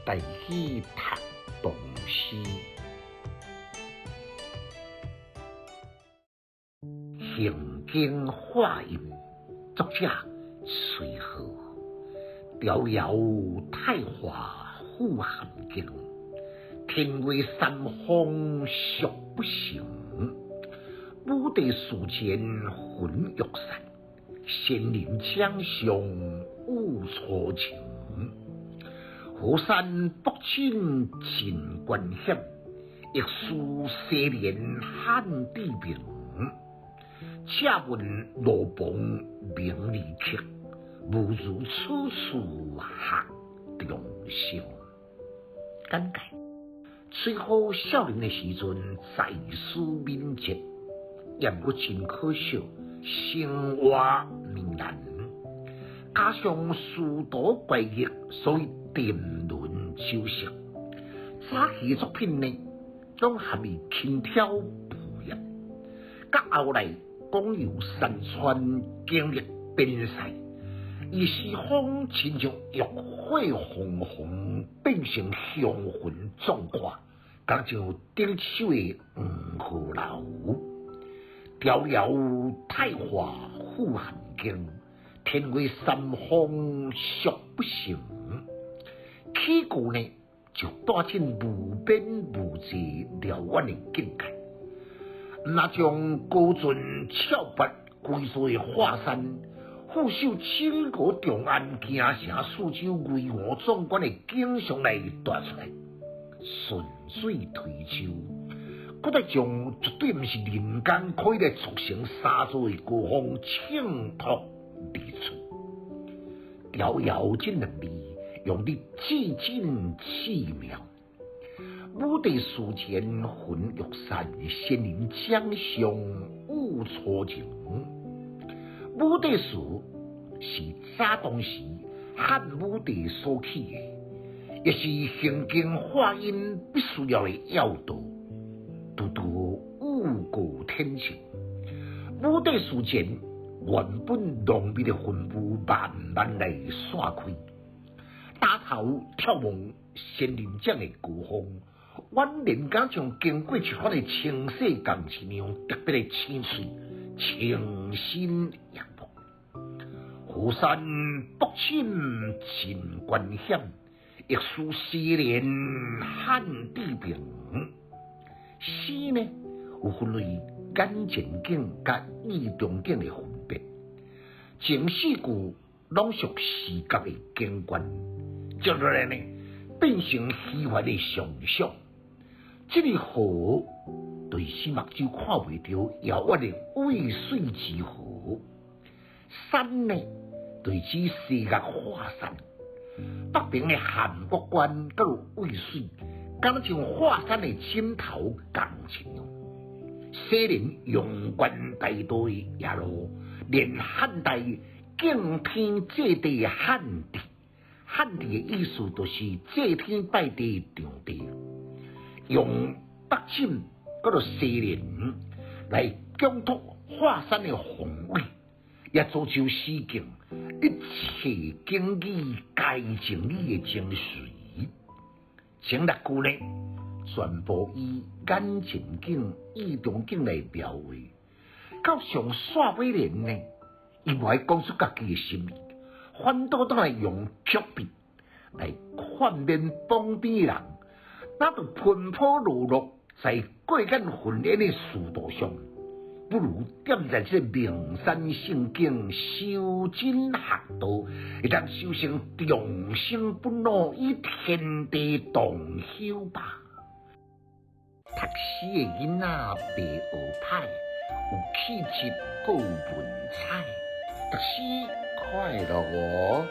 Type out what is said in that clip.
台語讀唐詩。行經化音，作者崔顥。迢遙太華富含經，天外三峰俗不成。武帝事前魂欲散，仙人掌上舞初情。河山北枕尽关险，亦似西连汉地平。借问罗篷名利客，无如此处学众生。简介：崔顥少年的时阵，才思敏捷，也毋过真可惜，生活糜烂，加上仕途怪异，所以沉沦酒色。早期的作品呢，攏含伊轻佻浮艳，佮后来广游山川，经历边塞，伊诗风亲像浴火凤凰，变成雄浑壮阔，敢像顶手的黄鹤楼。迢遥太华富含经，天外三峰俗不成。起句呢，就带进无边无际辽远的境界。若将高峻峭拔龟缩的华山，富秀整个长安京城四周巍峨壮观的景象来带出来，顺水推舟，阁再将绝对毋是人间可以来促成三座的高峰衬托而出。迢遥这两字用得至真至妙。武帝事前魂欲散，仙人掌上舞初情。武帝寺是早当时汉武帝所起的，也是行经化音必须要的要道。拄拄雨过天晴，武帝寺前原本浓密的云雾慢慢来散开，打头眺望仙人掌的高峰，宛然敢像经过一番的清洗共一样，特别的清脆、清新扬目。河山北枕尽关险，亦似西连汉地平。诗呢，有分为眼前景佮意中景的分别。前四句拢属视觉的景观，接落来呢，变成虚幻的想象。这个河对是目睭看袂著遥远的渭水之河，山呢，对指西岳华山。北边的函谷关阁有渭水，敢若像华山的枕头仝一样。西连阳关大道的驿路，连汉代敬天祭地的汉地。汉地的意思就是祭天拜地的场地。用北枕阁做西连来讲托华山的宏伟，也造就诗境，一切景语皆情理的精髓。前六句呢，全部以眼前景、意中景来描绘。到上煞尾联呢，伊无爱讲出家己的心意，反倒转来用曲笔来劝勉旁边的人，若著奔波碌碌在过眼云烟的仕途上，不如踮在这个名山胜景修真学道，会当修成长生不老，与天地同修吧。读书的囡仔袂学歹，有气质阁有文采，读书快乐哦。